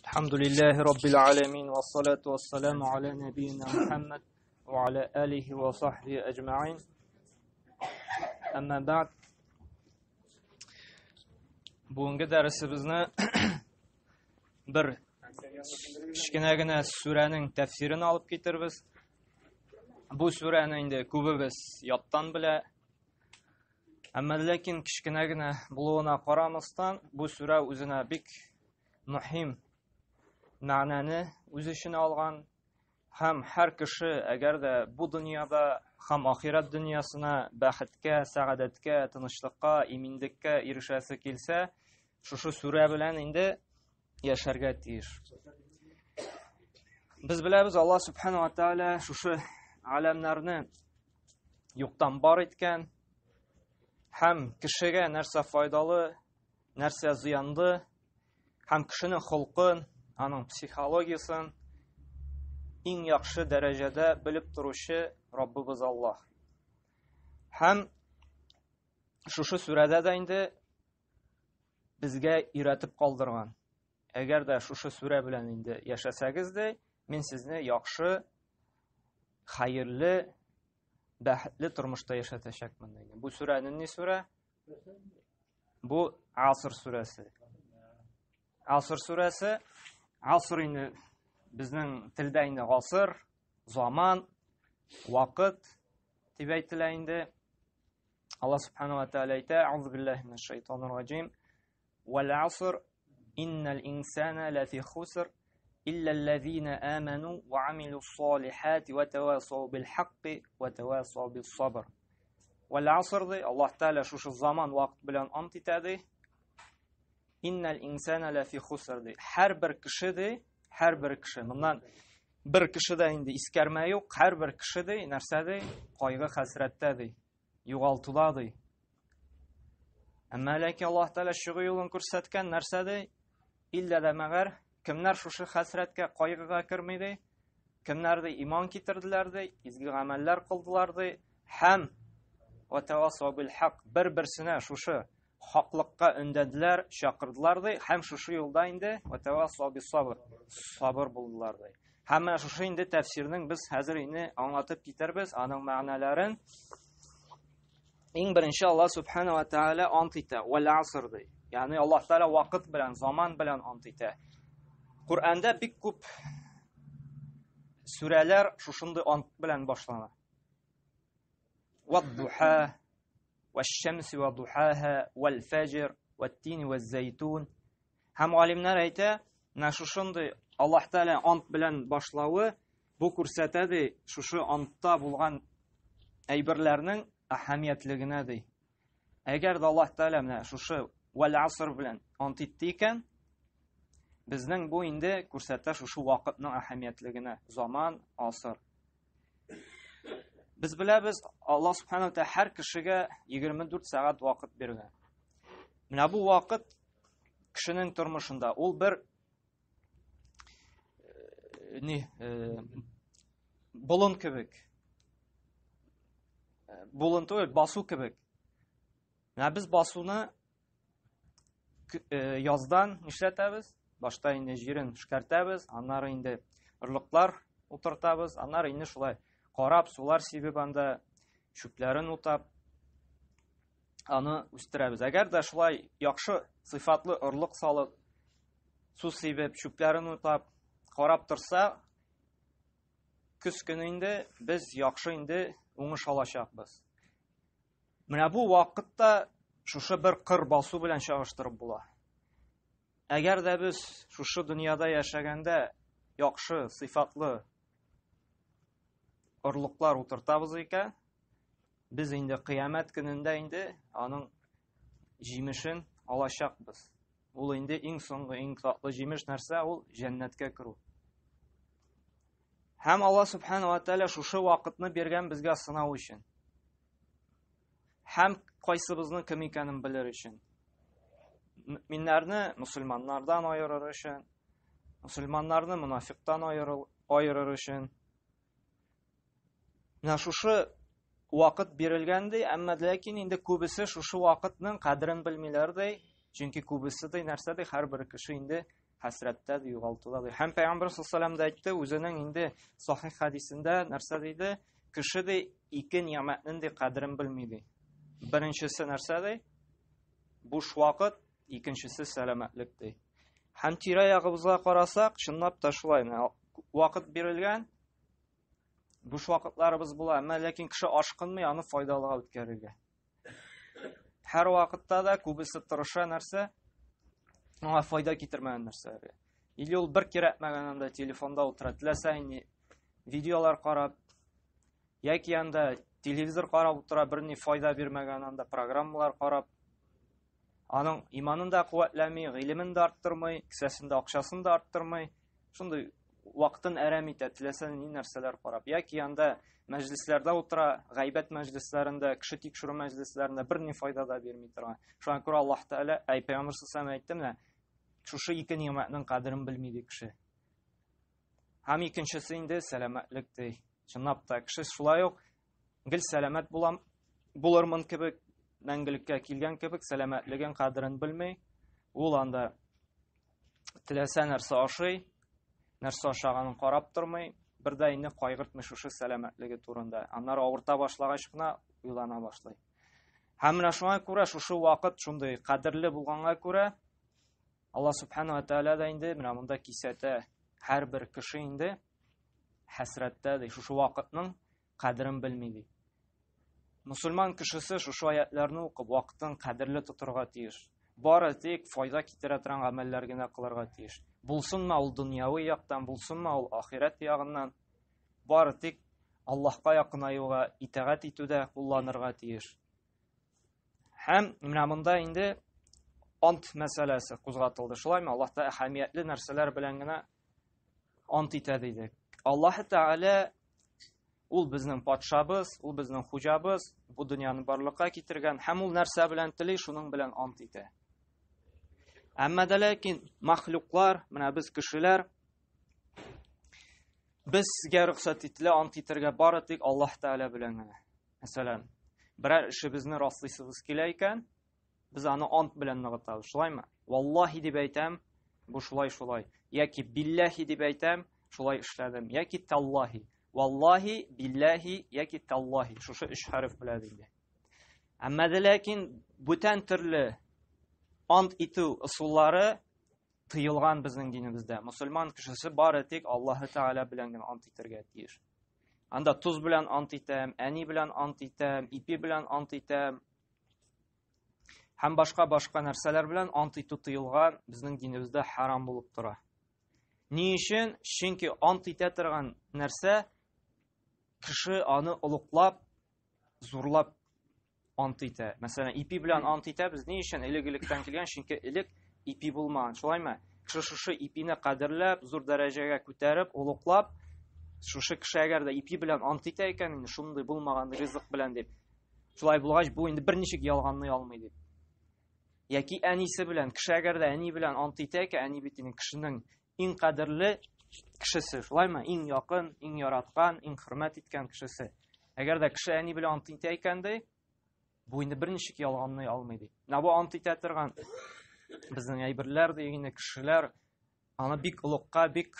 الحمد لله رب العالمين والصلاة والسلام على نبينا محمد وعلى آله وصحبه أجمعين أما بعد Бүгенге дәресебезне бер кечкенә генә сүрәнең тәфсирен алып китербез. Бу сүрәне инде күбебез яттан белә. Әмма ләкин кечкенә генә булуына карамастан, бу сүрә үзенә бик мөһим мәгънәне үз эченә алган һәм һәр кеше, әгәр дә бу дөньяда һәм ахирәт дөньясына бәхеткә, сәгадәткә, тынычлыкка, иминлеккә ирешәсе килсә, шушы сүрә белән инде яшәргә тиеш. Без беләбез, Аллаһ субхана ва тааля шушы аләмнәрне юктан бар иткән һәм кешегә нәрсә файдалы, нәрсә зыянлы һәм кешенең холкын, аның психологиясен иң яхшы дәрәҗәдә белеп торучы Раббыбыз Аллаһ. Һәм шушы сүрәдә дә инде безгә өйрәтеп калдырган. Әгәр дә шушы сүрә белән инде яшәсәгез дә, мин сезне яхшы, хәерле, бәхетле тормышта яшәтәчәкмен. Бу сүрә нинди сүрә? Бу Аср сүрәсе. Аср сүрәсе, Аср инде безнең телдә инде гасыр, заман, вакыт дип әйтелә инде. Аллаһ субхану ва тааля әйтә: "Аузу биллаһи минәш шайтанир раҗим. Вал аср иннал инсана лафи хуср илля аллазина аману ва амилус салихати ва тавасау бил хакки ва тавасау бис сабр." Вал аср ди, Аллаһ Тааля шушы заман вакыт белән ант итә ди. Иннал инсана лафи хуср ди. Һәрбер кеше ди, һәрбер кеше. Моннан бер кеше дә инде искәрмә юк, һәрбер кеше ди, нәрсә ди? Кайгы хәсрәттә ди, югалтуда ди. Әмма ләкин Аллаһ Тәгалә чыгу юлын күрсәткән нәрсә ди? Иллә дә мәгәр кемнәр шушы хәсрәткә, кайгыга керми ди? Кемнәр ди иман китерделәр ди, изге гамәлләр кылдылар ди һәм ва тавасау бил хак бер-берсенә шушы хаклыкка өндәделәр, чакырдылар ди һәм шушы юлда инде ва тавасау бис сабр, сабыр булдылар ди. Һәм менә шушы инде тәфсирнең без хәзер инде аңлатып китербез, аның мәгънәләрен. Иң беренче Аллаһ субхана ва тааля ант итә, вал аср ди. Ягъни Аллаһ Тааля вакыт белән, заман белән ант итә. Коръәндә бик күп сүрәләр шушындый ант белән башлана. Вад-духа, ваш-шамси ва-духаха, вал-фаҗр, ват-тин ваз-зайтун. Һәм галимнәр әйтә, менә шушындый Аллаһ Тааля ант белән башлавы бу күрсәтә ди, шушы антта булган әйберләрнең әһәмиятлегенә ди. Әгәр дә Аллаһ Тааля менә шушы вәл аср белән ант итте икән, безнең бу инде күрсәтә шушы вакытның әһәмиятлегенә, заман, асыр. Без беләбез, Аллаһ субханаһу ва һәр кешегә 24 сәгать вакыт биргән. Менә бу вакыт кешенең тормышында ул бер э, ни э, болын кебек. Э, болын түгел, басу кебек. Менә без басуны яздан нишләтәбез? Башта инде җирен эшкәртәбез, аннары инде орлыклар утыртабыз, аннары инде шулай карап, сулар сибеп анда чүпләрен утап, аны үстерәбез. Әгәр дә шулай яхшы сыйфатлы орлык салып, су сибеп, чүпләрен утап, карап торса, көз көне инде без яхшы инде уңыш алачакбыз. Менә бу вакытта шушы бер кыр басу белән чагыштырып була. Әгәр дә без шушы дөньяда яшәгәндә яхшы, сыйфатлы орлыклар утыртабыз икән, без инде кыямәт көнендә инде аның җимешен алачакбыз. Ул инде иң соңгы, иң татлы җимеш нәрсә? Ул җәннәткә керү. Һәм Алла субхана ва тааля шушы вакытны биргән безгә сынау өчен. Һәм кайсыбызның кем икәнен белер өчен. Мөминнәрне мусульманнардан аерыр өчен, мусульманнарны мунафиктан аерыр өчен. Менә шушы вакыт бирелгән ди, әмма ләкин инде күбесе шушы вакытның кадерен белмиләр ди. Чөнки күбесе ди нәрсә ди, һәрбер кеше инде хәсрәттә ди, югалтуда ди. Һәм Пәйгамбер саллаллаху алейһи әйтте, үзенең инде сахих хәдисендә нәрсә диде? Кеше ди ике ни'мәтнең ди кадерен белми ди. Беренчесе нәрсә ди? Буш вакыт, икенчесе сәламәтлек ди. Һәм тирә-ягыбызга карасак, чынлап та шулай. Вакыт бирелгән, буш вакытларыбыз була, әмма ләкин кеше ашкынмый аны файдалыга үткәрергә. Һәр вакытта да күбесе тырыша нәрсә? Аңа файда китермәгән нәрсәләргә. Или ул бер кирәкмәгән анда телефонда утыра, теләсә инде видеолар карап, яки анда телевизор карап утыра, берни файда бирмәгән анда программалар карап, аның иманын да куәтләми, гыйлемен дә арттырмый, кесәсендә акчасын да арттырмый. Шундый вакытын әрәм итә, теләсә ни нәрсәләр карап. Яки анда мәҗлесләрдә утыра, гайбәт мәҗлесләрендә, кеше тикшерү мәҗлесләрендә берни файда да бирми торган. Шуңа күрә Аллаһ Тәгалә, әй Пәйгамбәр саллаллаху әйтте менә, шушы ике ни'мәтнең кадерен белми ди кеше. Һәм икенчесе инде сәламәтлек ди. Чынлап та кеше шулай ук гел сәламәт булам, булырмын кебек, мәңгелеккә килгән кебек сәламәтлеген кадерен белми. Ул анда теләсә нәрсә ашый, нәрсә ашаганын карап тормый, бер дә инде кайгыртмый шушы сәламәтлеге турында. Аннары авырта башлагач кына уйлана башлый. Һәм менә шуңа күрә шушы вакыт шундый кадерле булганга күрә Алла субхана ва тааля да инде менә монда кисәтә һәрбер кеше инде хәсрәттә ди, шушы вакытның кадерен белми ди. Мусульман кешесе шушы аятларны укып вакытын кадерле тотырга тиеш. Бары тик файда китерә торган гамәлләр генә кылырга тиеш. Булсынмы ул дөньяви яктан, булсынмы ул ахирәт ягыннан, бары тик Аллаһка якынаюга итагать итүдә кулланырга тиеш. Һәм менә монда инде ант мәсьәләсе кузгатылды. Шулаймы? Аллаһ та әһәмиятле нәрсәләр белән генә ант итә диде. Аллаһ Тәгалә ул безнең патшабыз, ул безнең хуҗабыз, бу дөньяны барлыкка китергән һәм ул нәрсә белән тели, шуның белән ант итә. Әмма дә ләкин махлюклар, менә без кешеләр, безгә рөхсәт ителә ант итәргә бары тик Аллаһ Тәгалә белән генә. Мәсәлән, берәр эшебезне раслыйсыбыз килә икән, без аны ант белән ныгытабыз, шулаймы? Валлаһи дип әйтәм, бу шулай шулай. Яки билләһи дип әйтәм, шулай эшләдем. Яки таллаһи. Валлаһи, билләһи яки таллаһи. Шушы өч хәреф белә инде. Әмма дә ләкин бүтән төрле ант итү ысуллары тыелган безнең динебездә. Мусульман кешесе бары тик Аллаһы Тәгалә белән генә ант итәргә тиеш. Анда тоз белән ант итәм, әни белән ант итәм, ипи белән ант итәм, һәм башка-башка нәрсәләр белән ант итү тыелган, безнең динебездә харам булып тора. Ни өчен? Чөнки ант итә торган нәрсә кеше аны олуглап, зурлап ант итә. Мәсәлән, ипи белән ант итәбез. Ни өчен? Элек-электән килгән, чөнки элек ипи булмаган. Шулаймы? Кеше шушы ипине кадерләп, зур дәрәҗәгә күтәреп, олуглап, шушы кеше әгәр дә ипи белән ант итә икән, инде шундый булмаган ризык белән дип. Шулай булгач, бу инде берничек ялганлый алмый дип. Яки әнисе белән, кеше әгәр дә әни белән ант итә икән, әни бит инде кешенең иң кадерле кешесе, шулаймы? Иң якын, иң яраткан, иң хөрмәт иткән кешесе. Әгәр дә кеше әни белән ант итә икән ди, бу инде берничек ялганлый алмый ди. Менә бу ант итә торган безнең әйберләр ди, инде кешеләр аны бик олыкка, бик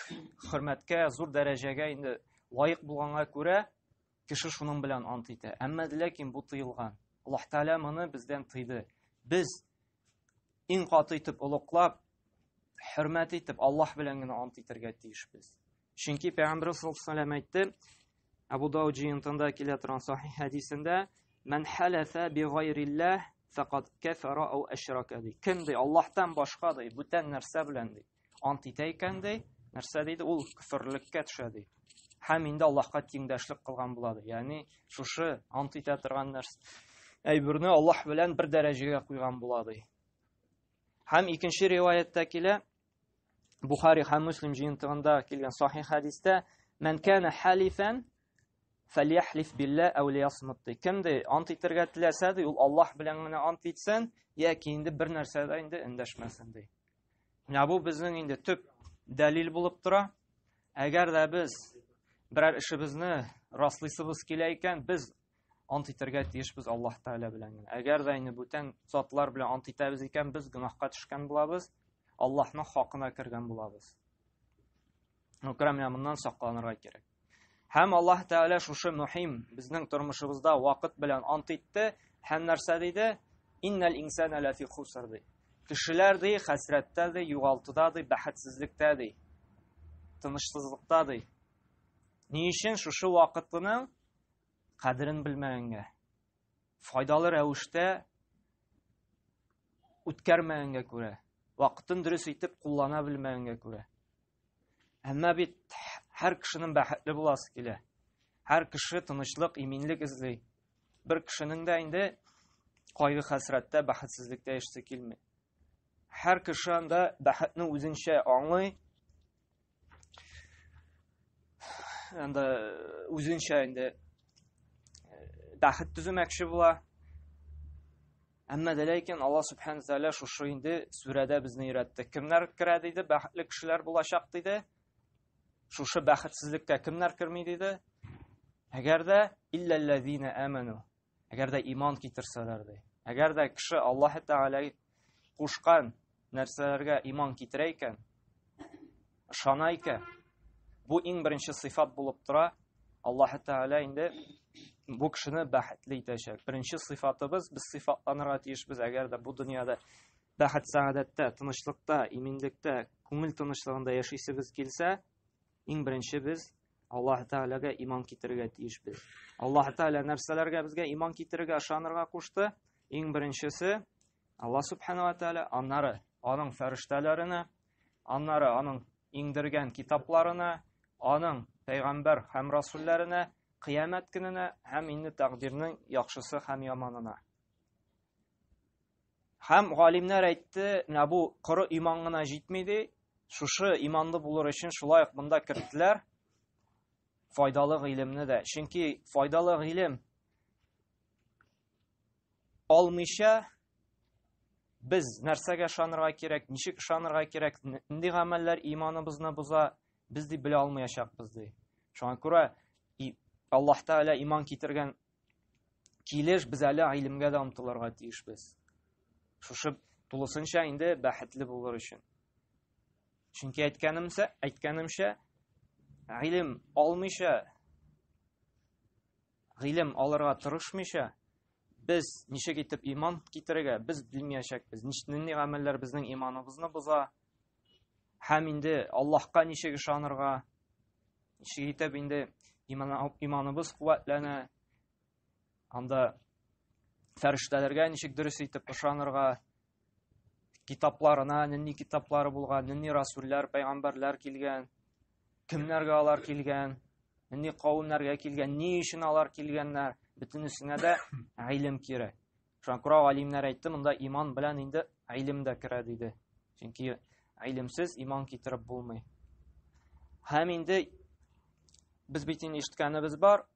хөрмәткә, зур дәрәҗәгә инде лаек булганга күрә, кеше шуның белән ант итә. Әмма ләкин бу тыелган. Аллаһ Тәгалә моны бездән тыйды. Без иң каты итеп олыклап, хөрмәт итеп Аллаһ белән генә ант итәргә тиешбез. Чөнки Пәйгамбер саллаллаху алейһи әйтте, Абу Дауд җыентында килә торган сахих хәдисендә, "Ман халафа би гайриллаһ фақад кафара ау ашрака" ди. Кем ди Аллаһтан башка ди, бүтән нәрсә белән ди ант итә икән ди, нәрсә диде? Ул көферлеккә төшә ди. Һәм инде Аллаһка тиңдәшлек кылган булады. Ягъни шушы ант итә торган нәрсә әйберне Аллаһ белән бер дәрәҗәгә куйган була ди. Һәм икенче риваятьтә килә, Бухари һәм Муслим җыентыгында килгән сахих хәдистә, "Мән кана халифан фәльяхлиф билла әү лиясмут" ди. Кем ди ант итәргә теләсә ди, ул Аллаһ белән генә ант итсен, яки инде бер нәрсә дә инде эндәшмәсен ди. Менә бу безнең инде төп дәлил булып тора. Әгәр дә без берәр эшебезне раслыйсыбыз килә икән, без ант итәргә тиешбез Аллаһ Тәгалә белән генә. Әгәр дә инде бүтән затлар белән ант итәбез икән, без гөнаһка төшкән булабыз. Аллаһның хакына кергән булабыз. Күрә менә моннан сакланырга кирәк. Һәм Аллаһ Тәгалә шушы мөһим безнең тормышыбызда вакыт белән ант итте һәм нәрсә диде? Иннәл инсана лафи хуср ди. Кешеләр ди, хәсрәттә ди, югалтуда ди, бәхетсезлектә ди, тынычсызлыкта ди. Ни өчен шушы вакытының кадерен белмәгәнгә, файдалы рәвештә үткәрмәгәнгә күрә, вакытын дөрес итеп куллана белмәгәнгә күрә. Әмма бит һәр кешенең бәхетле буласы килә. Һәр кеше тынычлык, иминлек эзли. Бер кешенең дә инде кайгы хәсрәттә, бәхетсезлектә яшисе килми. Һәр кеше анда бәхетне үзенчә аңлый. Анда үзенчә инде бәхет төземәкче була. Әмма дә ләкин Алла Субхану Тәгалә шушы инде сүрәдә безне өйрәтте. Кемнәр керә диде, бәхетле кешеләр булачак диде. Шушы бәхетсезлеккә кемнәр керми диде? Әгәр дә илләлләзина аману. Әгәр дә иман китерсәләр ди. Әгәр дә кеше Аллаһ Тәгалә кушкан нәрсәләргә иман китерә икән, ышана икән, бу иң беренче сыйфат булып тора. Аллаһ Тәгалә инде бу кешене бәхетле итәчәк. Беренче сыйфатыбыз, без сыйфатланырга тиешбез, әгәр дә бу дөньяда бәхет сәгадәттә, тынычлыкта, иминлектә, күңел тынычлыгында яшисебез килсә, иң беренче без Аллаһ Тәгаләгә иман китерергә тиешбез. Аллаһ Тәгалә нәрсәләргә безгә иман китерергә, ышанырга кушты? Иң беренчесе Аллаһ Субхану ва Тәгалә, аннары аның фәрештәләренә, аннары аның иңдергән китапларына, аның пәйгамбәр һәм расулләренә, кыямәт көненә һәм инде тәкъдирнең яхшысы һәм яманына. Һәм галимнәр әйтте, менә бу коры иман гына җитми ди. Шушы иманлы булыр өчен шулай ук монда керттеләр файдалы гыйлемне дә. Чөнки файдалы гыйлем алмыйча без нәрсәгә ышанырга кирәк, ничек ышанырга кирәк, нинди гамәлләр иманыбызны боза, без ди белә алмаячакбыз ди. Шуңа күрә Аллаһ Тәгалә иман китергән килеш без әле гыйлемгә дә омтылырга тиешбез. Шушы тулысынча инде бәхетле булыр өчен. Чөнки әйткәнемчә, әйткәнемчә, гыйлем алмыйча гыйлем алырга тырышмыйча, без ничек итеп иман китерергә, без белмәячәкбез. Нинди гамәлләр безнең иманыбызны боза, һәм инде Аллаһка ничек ышанырга, ничек итеп инде иманыбыз куәтләнә, анда фәрештәләргә ничек дөрес итеп ышанырга, китапларына нинди китаплары булган, нинди расуллар, пәйгамбәрләр килгән, кемнәргә алар килгән, нинди кавемнәргә килгән, ни өчен алар килгәннәр, бөтенесенә дә гыйлем кирәк. Шуңа күрә галимнәр әйтте, монда иман белән инде гыйлем дә керә диде. Чөнки гыйлемсез иман китереп булмый. Һәм инде без бит инде ишеткәнебез бар,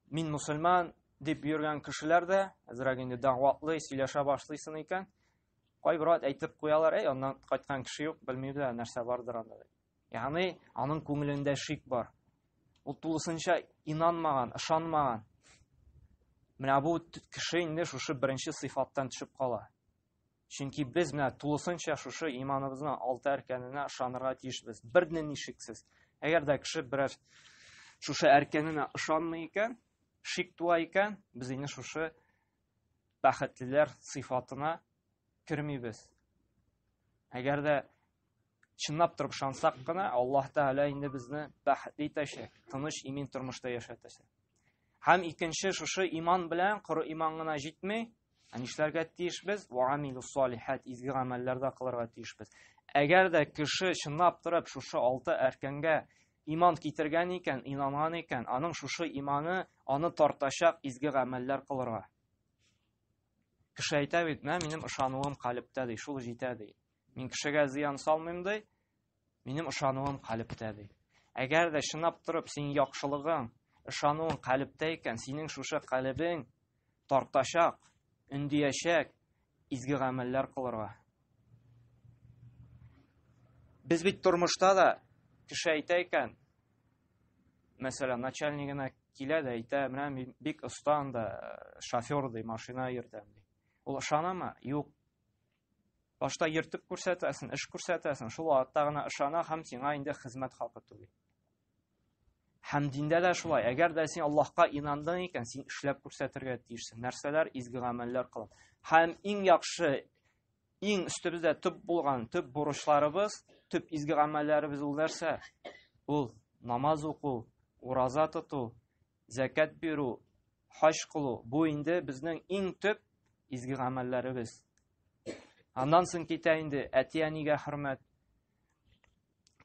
мин мусульман дип йөргән кешеләр дә әзрәк инде дәгъватлый, сөйләшә башлыйсың икән, кайбер вакыт әйтеп куялар, әй, аннан кайткан кеше юк, белмибез дә нәрсә бардыр анда дип. Ягъни аның күңелендә шик бар. Ул тулысынча инанмаган, ышанмаган. Менә бу кеше инде шушы беренче сыйфаттан төшеп кала. Чөнки без менә тулысынча шушы иманыбызның алты әркәненә ышанырга тиешбез. Бер нинди шиксез. Әгәр дә кеше берәр шушы әркәненә ышанмый икән, шик туа икән, без инде шушы бәхетлеләр сыйфатына кермибез. Әгәр дә чынлап торып ышансак кына, Аллаһ Тәгалә инде безне бәхетле итәчәк, тыныч, имин тормышта яшәтәчәк. Һәм икенче шушы иман белән коры иман гына җитми, ә нишләргә тиешбез? Ва амилу салихат, изге гамәлләр дә кылырга тиешбез. Әгәр дә кеше чынлап торып шушы алты әркәнгә иман китергән икән, инанган икән, аның шушы иманы аны тартачак изге гамәлләр кылырга. Кеше әйтә бит, мә минем ышануым калептә ди, шул җитә ди. Мин кешегә зыян салмыйм ди, минем ышануым калептә ди. Әгәр дә чынлап торып синең яхшылыгың, ышануың калептә икән, синең шушы калебең тартачак, өндиячәк изге гамәлләр кылырга. Без бит тормышта да кеше әйтә икән, мәсәлән, начальнигына килә дә әйтә, менә мин бик оста анда шофер ди, машина йөртәм ди. Ул ышанамы? Юк. Башта йөртеп күрсәтәсең, эш күрсәтәсең, шул вакытта гына ышана һәм сиңа инде хезмәт хакы түли. Һәм диндә дә шулай. Әгәр дә син Аллаһка инандың икән, син эшләп күрсәтергә тиешсең. Нәрсәләр изге гамәлләр кылып. Һәм иң яхшы, иң өстебездә төп булган, төп бурычларыбыз, төп изге гамәлләребез ул нәрсә? Ул намаз уку, ураза тоту, зәкят бирү, хаҗ кылу. Бу инде безнең иң төп изге гамәлләребез. Аннан соң китә инде әти-әнигә хөрмәт,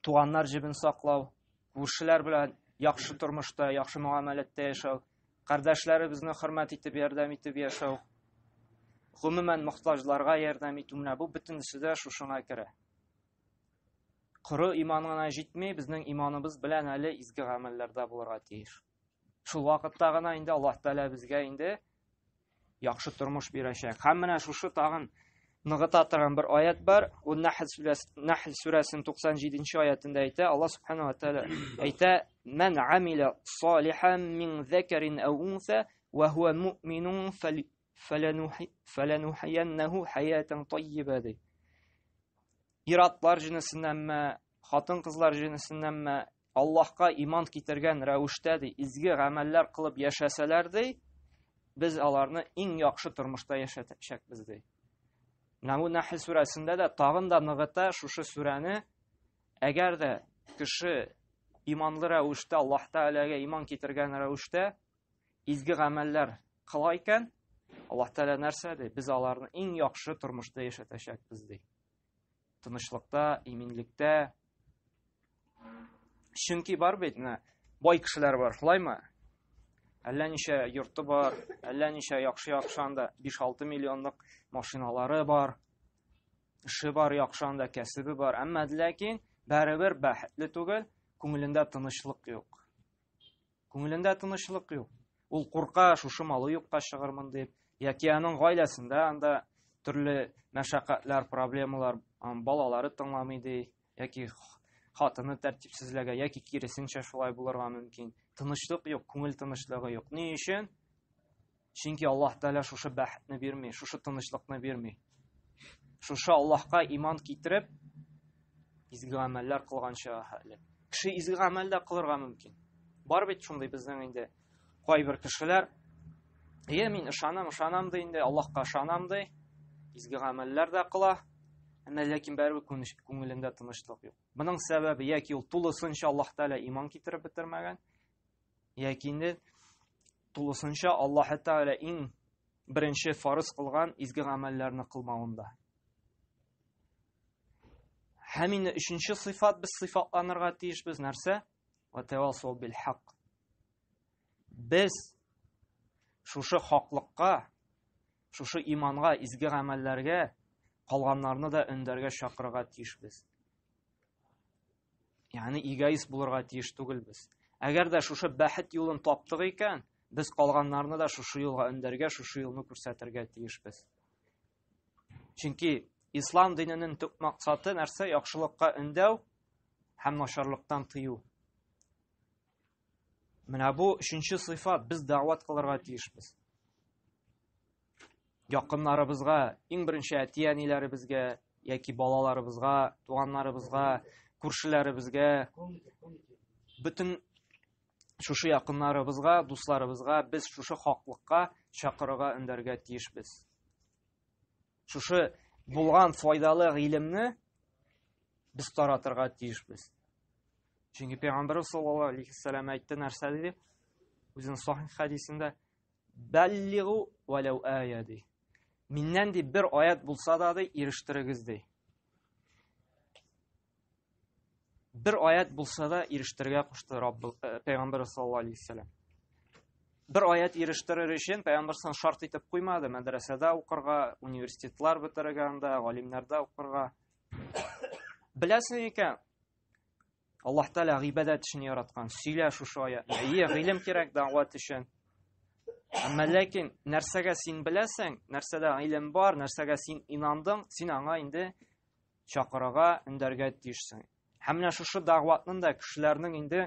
туганнар җебен саклау, күршеләр белән яхшы тормышта, яхшы мөгамәләттә яшәү, кардәшләребезне хөрмәт итеп, ярдәм итеп яшәү, гомумән мохтаҗларга ярдәм итү, менә бу бөтенесе дә шушыңа керә. Коры иман гына җитми, безнең иманыбыз белән әле изге гамәлләрдә булырга тиеш. Шул вакытта гына инде Аллаһ Тәгалә безгә инде яхшы тормыш бирәчәк. Һәм менә шушы тагын ныгыта торган бер аят бар. Ул Нәхл сүрәсе, Нәхл сүрәсенең 97 нче аятында әйтә, Аллаһ субхана ва тааля әйтә: "Ман амила салихан мин закарин ау унса ва хуа муъминун фаланухияннаху хаятан таййиба" ди. Ир-атлар җенесеннәнме, хатын-кызлар җенесеннәнме, Аллаһка иман китергән рәвештә ди, изге гамәлләр кылып яшәсәләр ди, без аларны иң яхшы тормышта яшәтәчәкбез ди. Менә бу Нәхл сүрәсендә дә тагын да ныгыта шушы сүрәне. Әгәр дә кеше иманлы рәвештә Аллаһ Тәгаләгә иман китергән рәвештә изге гамәлләр кыла икән, Аллаһ Тәгалә нәрсә ди? Без аларны иң яхшы тормышта яшәтәчәкбез ди. Тынычлыкта, иминлектә. Чөнки бар бит, менә бай кешеләр бар, шулаймы? Әллә ничә йорты бар, әллә ничә яхшы-яхшы анда 5-6 миллионлык машиналары бар, эше бар, яхшы анда кәсебе бар. Әмма ләкин барыбер бәхетле түгел, күңелендә тынычлык юк. Күңелендә тынычлык юк. Ул курка, шушы малы юкка чыгармын дип, яки аның гаиләсендә анда төрле мәшәкатьләр, проблемалар, балалары тыңламый ди, яки хатыны тәртипсезләгә, яки киресенчә шулай булырга мөмкин. Тынычлык юк, күңел тынычлыгы юк. Ни өчен? Чөнки Аллаһ Тәгалә шушы бәхетне бирми, шушы тынычлыкны бирми. Шушы Аллаһка иман китереп, изге гамәлләр кылганча әле. Кеше изге гамәл дә кылырга мөмкин. Бар бит шундый безнең инде кайбер кешеләр, Е, мин ышанам, ышанам ди инде, Аллаһка ышанам ди, изге гамәлләр дә кыла, әмма ләкин барыбер күңелендә тынычлык юк. Моның сәбәбе яки ул тулысынча Аллаһ Тәгалә иман китереп бетермәгән, яки инде тулысынча Аллаһ Тәгалә иң беренче фарыз кылган изге гамәлләрне кылмавында. Һәм инде өченче сыйфат без сыйфатланырга тиешбез нәрсә? Ва тавасау бил хак. Без шушы хаклыкка, шушы иманга, изге гамәлләргә калганнарны да өндәргә чакырырга тиешбез. Ягъни эгоист булырга тиеш түгелбез. Әгәр дә шушы бәхет юлын таптык икән, без калганнарны да шушы юлга өндәргә, шушы юлны күрсәтергә тиешбез. Чөнки ислам диненең төп максаты нәрсә? Яхшылыкка өндәү һәм начарлыктан тыю. Менә бу өченче сыйфат, без дәгъват кылырга тиешбез. Якыннарыбызга, иң беренче әти-әниләребезгә яки балаларыбызга, туганнарыбызга, күршеләребезгә, бөтен шушы якыннарыбызга, дусларыбызга без шушы хаклыкка чакырырга, өндәргә тиешбез. Шушы булган файдалы гыйлемне без таратырга тиешбез. Чөнки Пәйгамбәрбез саллаллаһу алейхи вәсәлләм әйтте нәрсә диде? Үзенең сахих хәдисендә Бәллигу вәләү ая ди. Миннән ди бер аят булса да ди ирештерегез ди. Бер аят булса да ирештерергә кушты Рабб э, Пәйгамбәр саллаллаһу алейхи вәсәлләм. Бер аят ирештерер өчен Пәйгамбәр саллаллаһу шарт итеп куймады, мәдрәсәдә укырга, университетлар бетерергә анда, галимнәрдә укырга. Беләсең икән, Аллаһ Тәгалә гыйбадәт өчен яраткан. Сөйлә шушы аятны. Әйе, гыйлем кирәк дәгъват өчен. Әмма ләкин нәрсәгә син беләсең, нәрсәдә гыйлем бар, нәрсәгә син инандың, син аңа инде чакырырга, өндәргә тиешсең. Һәм менә шушы дәгъватның да кешеләрнең инде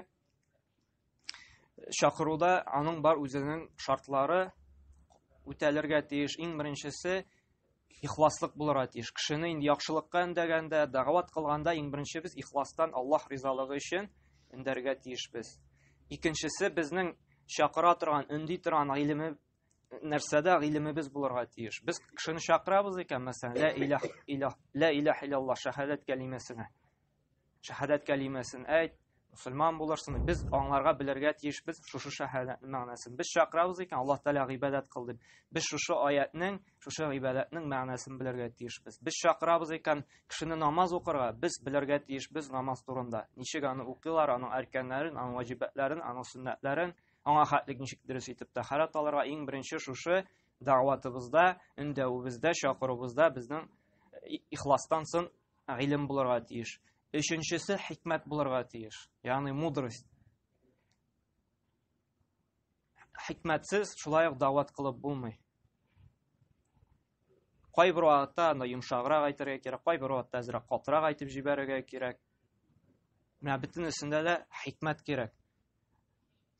чакыруда аның бар үзенең шартлары үтәлергә тиеш. Иң беренчесе Ихласлык булырга тиеш. Кешене инде яхшылыкка өндәгәндә, дәгъват кылганда иң беренче без ихластан Аллаһ ризалыгы өчен өндәргә тиешбез. Икенчесе, безнең чакыра торган, өнди торган гыйлеме нәрсәдә гыйлемебез булырга тиеш. Без кешене чакырабыз икән, мәсәлән, ла илаһ илаһ ла илаһ иллаллаһ шәһадәт кәлимәсенә. Шәһадәт кәлимәсен әйт, мусульман булырсың. Без аңларга белергә тиешбез шушы шәһадәтнең мәгънәсен. Без чакырабыз икән, Аллаһ Тәгалә гыйбадәт кыл дип. Без шушы аятның, шушы гыйбадәтнең мәгънәсен белергә тиешбез. Без чакырабыз икән кешене намаз укырга, без белергә тиешбез намаз турында. Ничек аны укыйлар, аның әркәннәрен, аның ваҗибәтләрен, аның сөннәтләрен, аңа хәтлек ничек дөрес итеп тәһарәт алырга. Иң беренче шушы дәгъватыбызда, өндәвебездә, чакыруыбызда безнең ихластан соң гыйлем булырга тиеш. Өченчесе хикмәт булырга тиеш, ягъни мудрость. Хикмәтсез шулай ук дәгъват кылып булмый. Кайбер вакытта анда йомшаграк әйтергә кирәк, кайбер вакытта әзрәк катырак әйтеп җибәрергә кирәк. Менә бөтенесендә дә хикмәт кирәк.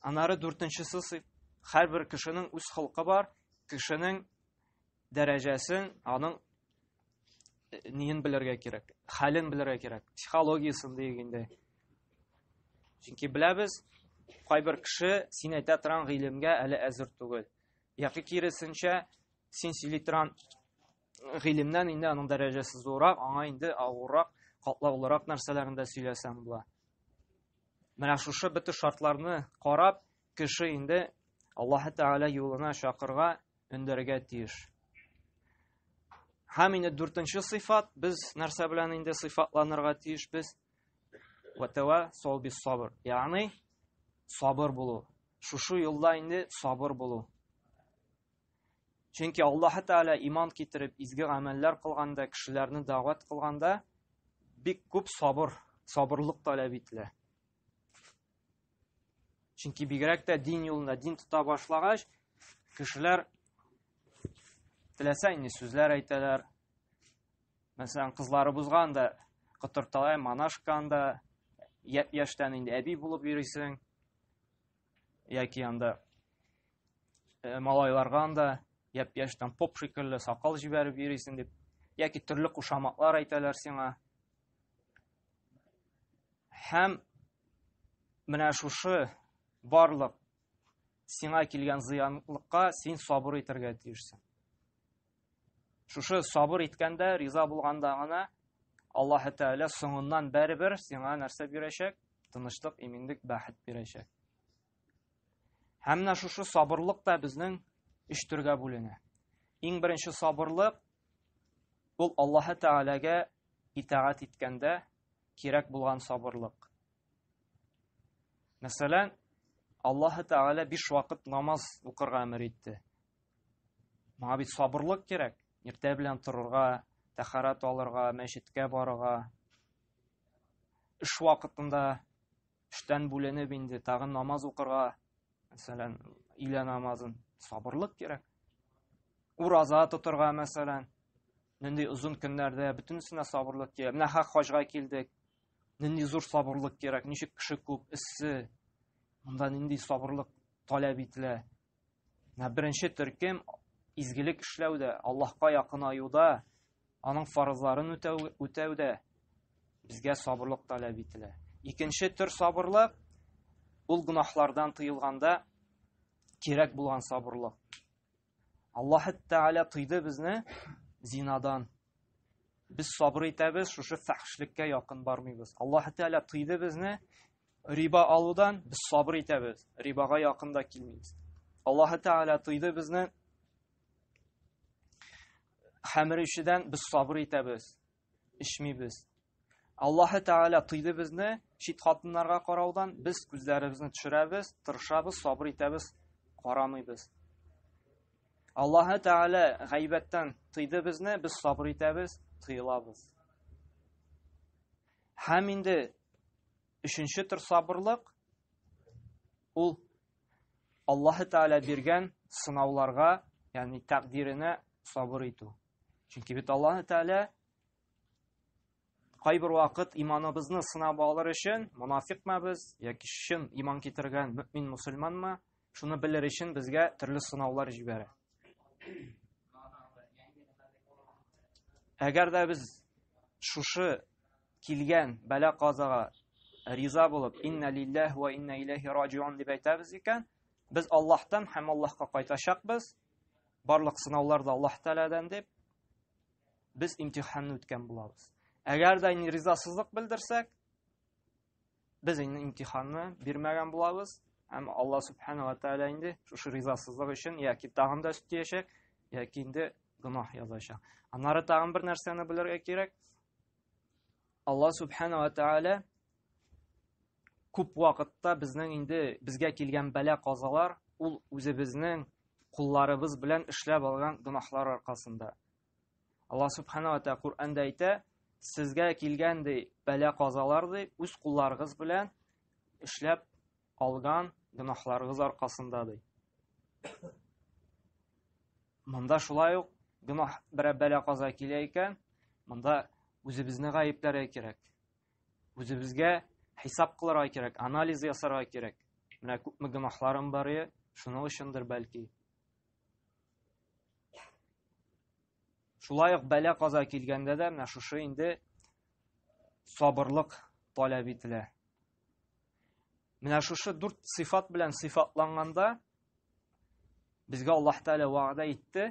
Аннары дүртенчесе, һәрбер кешенең үз холкы бар, кешенең дәрәҗәсен, аның э, ниен белергә кирәк, хәлен белергә кирәк, психологиясен диек инде. Чөнки беләбез, кайбер кеше син әйтә торган гыйлемгә әле әзер түгел. Яки киресенчә, син сөйли торган гыйлемнән инде аның дәрәҗәсе зуррак, аңа инде авыррак, катлаулырак нәрсәләрен дә сөйләсәң була. Менә шушы бөтен шартларны карап, кеше инде Аллаһы Тәгалә юлына чакырга өндәргә тиеш. Һәм инде дүртенче сыйфат, без нәрсә белән инде сыйфатланырга тиешбез? Ватава сау бис сабыр. Ягъни сабыр булу. Шушы юлда инде сабыр булу. Чөнки Аллаһ Тәгалә иман китереп, изге гамәлләр кылганда, кешеләрне дәгъват кылганда бик күп сабыр, сабырлык таләп ителә. Чөнки бигрәк тә дин юлында дин тота башлагач, кешеләр теләсә нинди сүзләр әйтәләр. Мәсәлән, кызларыбызга анда котырталар, монашка анда япь-яшьтән инде әби булып йөрисең. Яки анда э, малайларга анда япь-яшьтән поп шикелле сакал җибәреп йөрисең дип, яки төрле кушаматлар әйтәләр сиңа. Һәм менә шушы барлык сиңа килгән зыянлыкка син сабыр итәргә тиешсең. Шушы сабыр иткәндә, риза булганда гына Аллаһ Тәгалә соңыннан бәрібер сиңа нәрсә бирәчәк? Тынычлык, иминлек, бәхет бирәчәк. Һәм менә шушы сабырлык та безнең өч төргә бүленә. Иң беренче сабырлык ул Аллаһ Тәгаләгә итагать иткәндә кирәк булган сабырлык. Мәсәлән, Аллаһ Тәгалә биш вакыт намаз укырга әмер итте. Моңа бит сабырлык кирәк. Иртә белән торырга, тәһарәт алырга, мәчеткә барырга. Эш вакытында эштән бүленеп инде тагын намаз укырга, мәсәлән, өйлә намазын сабырлык кирәк. Ураза тотырга, мәсәлән, нинди озын көннәрдә бөтенесенә сабырлык кирәк. Менә хак хаҗга килдек. Нинди зур сабырлык кирәк, ничек кеше күп, эссе. Монда нинди сабырлык таләп ителә. Менә беренче төркем изгелек эшләүдә, Аллаһка якынаюда, аның фарызларын үтәү, үтәүдә безгә сабырлык таләп ителә. Икенче төр сабырлык ул гөнаһлардан тыелганда кирәк булган сабырлык. Аллаһ Тәгалә тыйды безне зинадан. Без сабыр итәбез, шушы фәхшлеккә якын бармыйбыз. Аллаһ Тәгалә тыйды безне риба алудан, без сабыр итәбез, рибага якын да килмибез. Аллаһ Тәгалә тыйды безне хәмер эчүдән, без сабыр итәбез, эчмибез. Аллаһ Тәгалә тыйды безне чит хатыннарга караудан, без күзләребезне төшерәбез, тырышабыз, сабыр итәбез, карамыйбыз. Аллаһ Тәгалә гайбәттән тыйды безне, без сабыр итәбез, тыелабыз. Һәм инде өченче төр сабырлык ул Аллаһ Тәгалә биргән сынауларга, ягъни тәкъдиренә сабыр итү. Чөнки бит Аллаһ Тәгалә кайбер вакыт иманыбызны сынап алыр өчен, монафикмы без яки чын иман китергән мөмин мусульманмы, шуны белер өчен безгә төрле сынаулар җибәрә. Әгәр дә без шушы килгән бәла казага риза булып, инна лиллаһи ва инна иләйһи раҗиун дип әйтәбез икән, без Аллаһтан һәм Аллаһка кайтачакбыз. Барлык сынаулар да Аллаһ Тәгаләдән дип, без имтиханны үткән булабыз. Әгәр дә инде ризасызлык белдерсәк, без инде имтиханны бирмәгән булабыз һәм Алла субхана ва тааля инде шушы ризасызлык өчен яки тагын да өстиячәк, яки инде гөнаһ язачак. Аннары тагын бер нәрсәне белергә кирәк. Алла субхана ва тааля күп вакытта безнең инде безгә килгән бәла казалар ул үзебезнең кулларыбыз белән эшләп алган гөнаһлар аркасында. Алла субхана ва тааля Коръәндә әйтә, сезгә килгән ди бәла казалар ди үз кулларыгыз белән эшләп алган гөнаһларыгыз аркасында ди. Монда шулай ук гөнаһ берәр бәла каза килә икән, монда үзебезне гаепләргә кирәк. Үзебезгә хисап кылырга кирәк, анализ ясарга кирәк. Менә күпме гөнаһларым бар, шуның өчендер бәлки. Шулай ук бәла каза килгәндә дә менә шушы инде сабырлык таләп ителә. Менә шушы дүрт сыйфат белән сыйфатланганда безгә Аллаһ Тәгалә вәгъдә итте.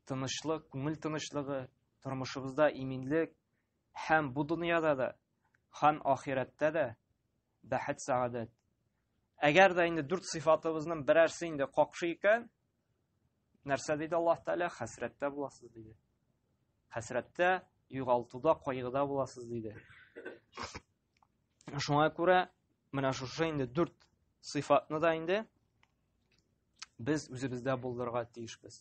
Тынычлык, күңел тынычлыгы, тормышыбызда иминлек һәм бу дөньяда да, һәм ахирәттә дә бәхет, сәгадәт. Әгәр дә инде дүрт сыйфатыбызның берәрсе инде какшы икән, нәрсә диде Аллаһ Тәгалә? Хәсрәттә буласыз диде. Хәсрәттә, югалтуда, кайгыда буласыз диде. Шуңа күрә менә шушы инде дүрт сыйфатны да инде без үзебездә булдырырга тиешбез.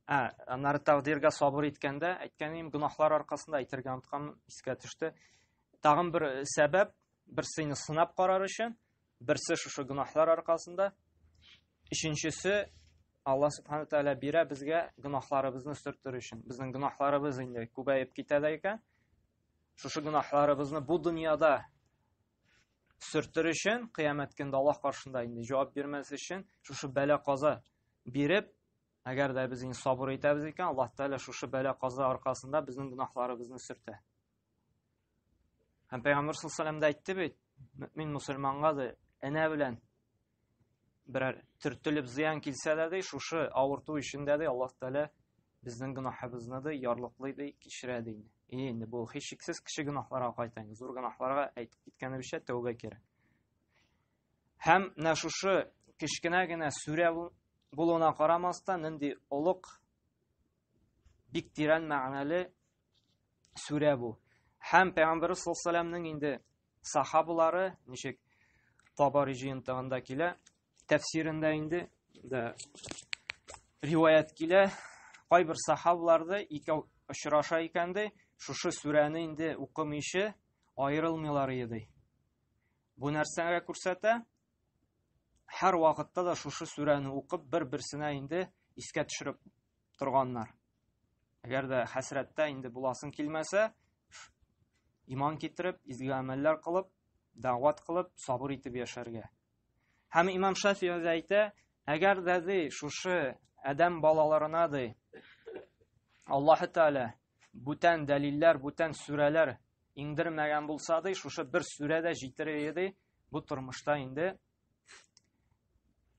Ә, аннары тәкъдиргә сабыр иткәндә, әйткәнем, гөнаһлар аркасында әйтергә оныткан, искә төште. Тагын бер э, сәбәп, берсе инде сынап карар өчен, берсе шушы гөнаһлар аркасында, өченчесе Алла субхана тәгалә бирә безгә гөнаһларыбызны сөртер өчен. Безнең гөнаһларыбыз инде күбәеп китә дә икән. Шушы гөнаһларыбызны бу дөньяда сөртер өчен, кыямәт көндә Аллаһ каршында инде җавап бирмәс өчен, шушы бәла-каза биреп, әгәр дә без инде сабыр итәбез икән, Аллаһ Тәгалә шушы бәла-каза аркасында безнең гөнаһларыбызны сөртә. Һәм Пәйгамбер саллаллаху алейһи әйтте бит, мөмин мусульманга да энә белән берәр төртелеп зыян килсә дә ди, шушы авырту өчен дә ди, Аллаһ Тәгалә безнең гөнаһыбызны ди, ярлыклый ди, кичерә ди. И инде бу һичшиксез кече гөнаһларга кайта инде. Зур гөнаһларга әйтеп киткәнебезчә тәүбә кирәк. Һәм менә шушы кечкенә генә сүрә булуына карамастан, нинди олуг, бик тирән мәгънәле сүрә бу. Һәм Пәйгамбер саллаллаху алейһи инде сахабалары ничек Табари җыентыгында килә, тәфсирендә инде дә риваять килә, кайбер сахабаларда икәү очраша икән ди, шушы сүрәне инде укымыйча аерылмыйлар иде. Бу нәрсәгә күрсәтә? Һәр вакытта да шушы сүрәне укып бер-берсенә инде искә төшереп торганнар. Әгәр дә хәсрәттә инде буласың килмәсә, иман китереп, изге гамәлләр кылып, дәгъват кылып, сабыр итеп яшәргә. Һәм имам Шафи үзе әйтә, әгәр дә ди шушы адәм балаларына ди Аллаһ Тәгалә бүтән дәлилләр, бүтән сүрәләр иңдермәгән булса ди, шушы бер сүрә дә җитер иде ди, бу тормышта инде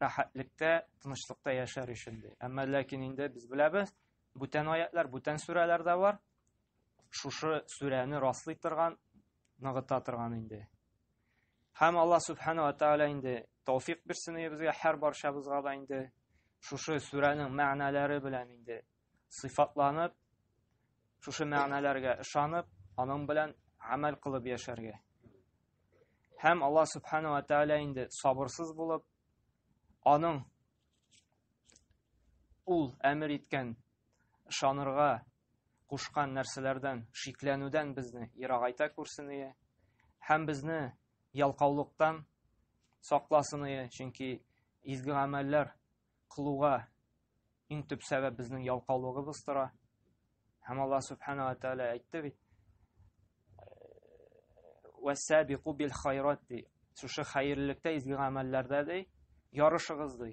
рәхәтлектә, тынычлыкта яшәр өчен ди. Әмма ләкин инде без беләбез, бүтән аятлар, бүтән сүрәләр дә бар. Шушы сүрәне раслый торган, ныгыта торган инде. Һәм Алла субхана ва тааля инде тәүфик бирсен безгә һәр барчабызга да инде шушы сүрәнең мәгънәләре белән инде сыйфатланып, шушы мәгънәләргә ышанып, аның белән гамәл кылып яшәргә. Һәм Алла субхана ва тааля инде сабырсыз булып, аның ул әмер иткән ышанырга кушкан нәрсәләрдән шикләнүдән безне ерагайта күрсен ие. Һәм безне ялкаулыктан сакласын ие, чөнки изге гамәлләр кылуга иң төп сәбәп безнең ялкаулыгыбыз тора. Һәм Аллаһ субхана ва тааля әйтте бит, вәсәбику бил хайрат ди. Шушы хәерлелектә, изге гамәлләрдә ди, ярышыгыз ди.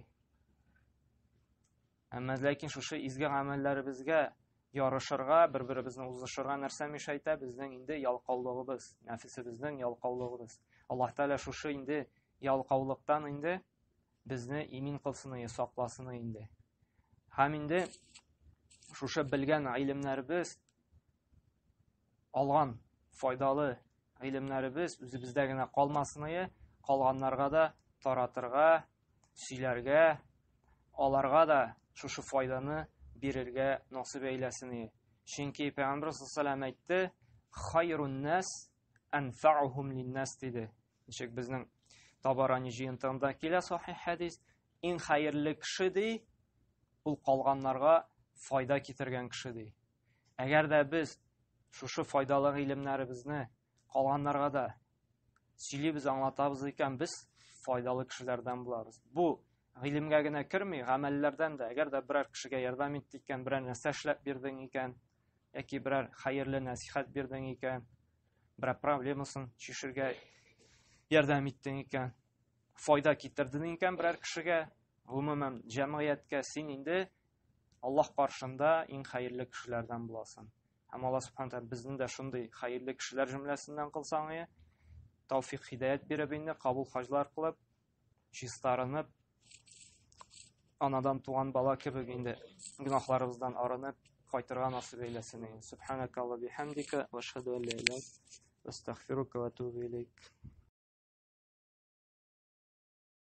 Әмма ләкин шушы изге гамәлләребезгә ярышырга, бер-беребезне узышырга нәрсә мешайтә? Безнең инде ялкаулыгыбыз, нәфесебезнең ялкаулыгыбыз. Аллаһ Тәгалә шушы инде ялкаулыктан инде безне имин кылсын, сакласын инде. Һәм инде шушы белгән гыйлемнәребез, алган файдалы гыйлемнәребез үзебездә генә калмасын, калганнарга да таратырга, сөйләргә, аларга да шушы файданы бирергә насыйп әйләсен. Чөнки Пәйгамбер саллаллаху әйтте: "Хайрун нас анфаухум линнас" диде. Ничек безнең Табарани җыентыгында килә сахих хәдис, иң хәерле кеше ди, ул калганнарга файда китергән кеше ди. Әгәр дә без шушы файдалы гыйлемнәребезне калганнарга да сөйлибез, аңлатабыз икән, без файдалы кешеләрдән булабыз. Бу гыйлемгә генә керми, гамәлләрдән дә. Әгәр дә берәр кешегә ярдәм иттек икән, берәр нәрсә эшләп бирдең икән, яки берәр хәерле нәсихәт бирдең икән, берәр проблемасын чишергә ярдәм иттең икән, файда китердең икән берәр кешегә, гомумән җәмгыятькә, син инде Аллаһ каршында иң хәерле кешеләрдән буласың. Һәм Аллаһ субхана тәгалә безне дә шундый хәерле кешеләр җөмләсеннән кылсаң ие, тәүфик хидәят биреп инде кабул хаҗлар кылып, чистарынып, анадан туган бала кебек инде гөнаһларыбыздан арынып кайтырга насыйп әйләсен. Субханакалла бихамдика ва ашһаду ан ла илаһа астагфирука ва атубу илейк.